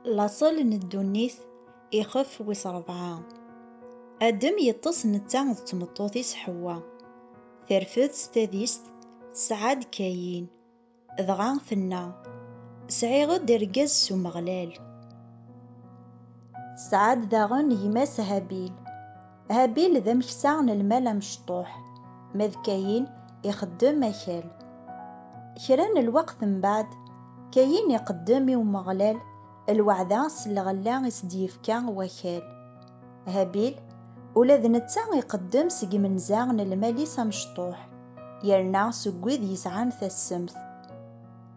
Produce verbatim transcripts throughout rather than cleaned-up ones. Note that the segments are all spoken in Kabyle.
Laṣel n ddunit, ixef wis ṛebɛa. Adem yeṭṭes netta d tmeṭṭut-is Ḥewwa. Terfed s tadist, tesɛa-d Kayin. Dɣa tenna: "Sɛiɣ-d argaz s Umeɣlal." Tesɛa-d daɣen gma-s Habil. Habil d ameksa n lmal amecṭuḥ, ma d Kayin ixeddem akal. Kra n lweqt mbeɛd, Kayin iqeddem i Umeɣlal lweɛda s lɣella i s-d-yefka wakal. Habil, ula d netta iqeddem seg imenza n lmal-is amecṭuḥ, yerna seg wid yesɛan tassemt.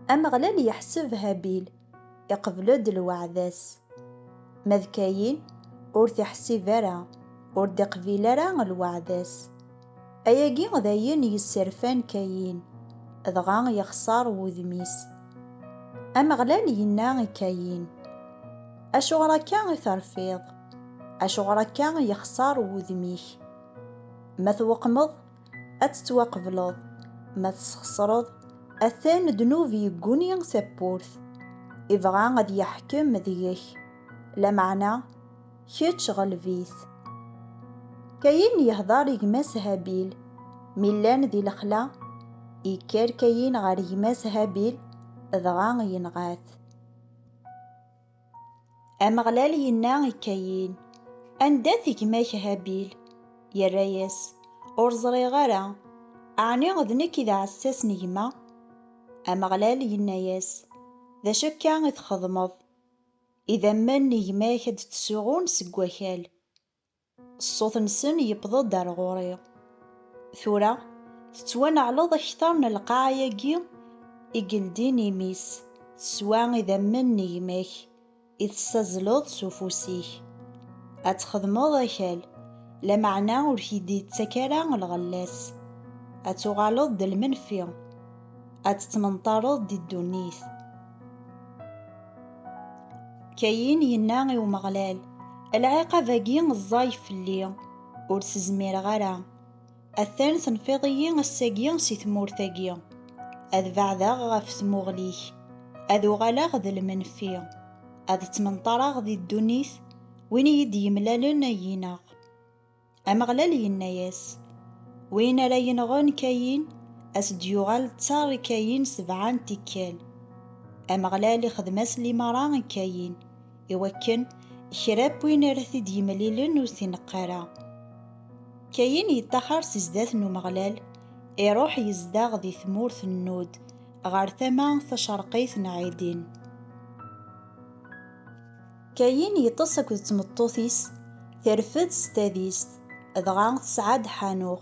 Ameɣlal yeḥseb Habil, iqbel-d lweɛda-s. Ma d Kayin, ur t-iḥsib ara, ur d-iqbil ara lweɛda-s. Ayagi d ayen yesserfan Kayin, dɣa yexṣer wudem-is. Ameɣlal yenna i Kayin: "Acuɣer akka i terfiḍ? Acuɣer akka yexṣer wudem-ik? Ma tweqmeḍ, ad tettwaqebleḍ, ma tesxeṣreḍ, atan ddnub yegguni tawwurt, ibɣa ad yeḥkem deg-k, lameɛna kečč ɣleb-it." Kayin yehder i gma-s Habil. Mi llan di lexla, yekker Kayin ɣer gma-s Habil, dɣa yenɣa-t. Ameɣlal yenna i Kayin: "Anda-t gma-k Habil?" Yerra-yas: "Ur ẓriɣ ara, ɛni d nekk i d aɛessas n gma?" Ameɣlal yenna-yas: "D acu akka i txedmeḍ? Idammen n gma-k ad d-ttsuɣun seg wakal. Ṣṣut-nsen yewweḍ-d ar ɣur-i. Tura, tettwaneɛleḍ akter n lqaɛa-agi i yeldin imi-s, teswa idammen n gma-k i tessazzleḍ s ufus-ik. Ad txedmeḍ akal, lameɛna ur k-id-yettak ara lɣella-s. Ad tuɣaleḍ d lmenfi. Ad tettmenṭareḍ di ddunit." Kayin yenna i Umeɣlal: "Lɛiqab-agi ẓẓay fell-i, ur s-zmireɣ ara. Atan tenfiḍ-iyi ass-agi si tmurt-agi. Ad beɛdeɣ ɣef tmuɣli-k, ad uɣaleɣ d lmenfi, ad ttmenṭareɣ di ddunit, win i yi-d-yemlalen ad yi-ineɣ." Ameɣlal yenna-yas: "Win ara yenɣen Kayin, a s-d-yuɣal ttar i Kayin sebɛa n tikkal." Ameɣlal ixdem-as limara i Kayin, iwakken kra n win ara t-id-yemlilen ur t-ineqq ara. Kayin yeṭṭaxer si zdat n Umeɣlal, iruḥ yezdeɣ di tmurt n Nud, ɣer tama tacerqit n Ɛidin. Kayin yeṭṭes akked tmeṭṭut-is, terfed s tadist, dɣa tesɛa-d Ḥanux.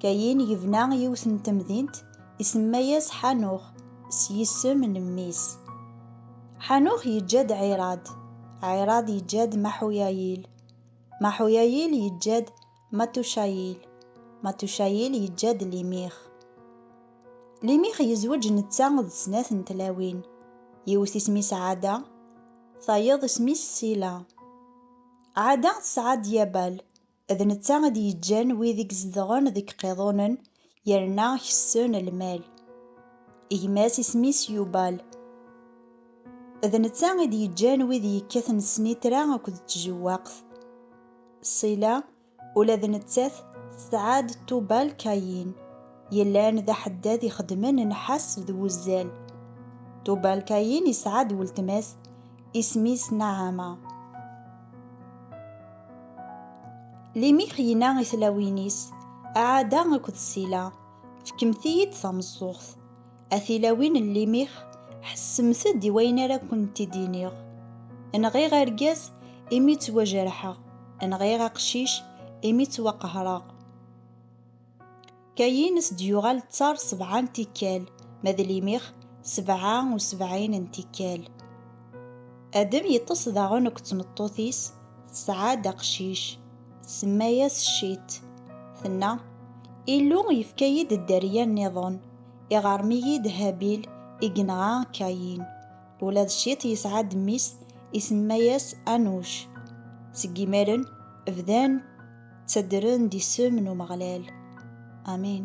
Kayin yebna yiwet n temdint, isemma-yas Ḥanux, s yisem n mmi-s. Ḥanux yeǧǧa-d Ɛirad, Ɛirad yeǧǧa-d Maḥuyayil, Maḥuyayil yeǧǧa-d Matucayil, Matucayil yeǧǧa-d Limix. Limix yezweǧ netta d snat n tlawin, yiwet isem-is Ɛada, tayeḍ isem-is Sila. Ɛada tesɛa-d Yabal, d netta i d-yeǧǧan wid i izedɣen deg iqiḍunen, yerna kessen lmal. Gma-s isem-is Yubal, d netta i d-yeǧǧan wid yekkaten snitra akked tjewwaqt. Sila, ula d nettat tesɛa-d Tubal Kayin, yellan d aḥeddad ixeddmen nnḥas d wuzzal. Tubal Kayin yesɛa-d weltma-s, isem-is Naɛama. Limix yenna i tlawin-is: "Ɛada akked Sila, fkemt-iyi-d tameẓẓuɣt." A tilawin n Limix, ḥessemt-d i wayen ara kent-id-iniɣ. Nɣiɣ argaz imi ttwajerḥeɣ, nɣiɣ aqcic imi ttwaqehreɣ. Kayin s-d-yuɣal ttar sebɛa n tikkal, ma d Limix sebɛa u sebɛin n tikkal. Adem yeṭṭes daɣen akked tmeṭṭut-is, tesɛa-d aqcic, tsemma-yas Cit. Tenna: "Illu yefka-yi-d dderya nniḍen, iɣrem-iyi-d Habil i yenɣa Kayin." Ula d Cit yesɛa-d mmi-s, isemma-yas Anuc. Seg imaren, bdan ttaddren-d isem n Umeɣlal. Amin.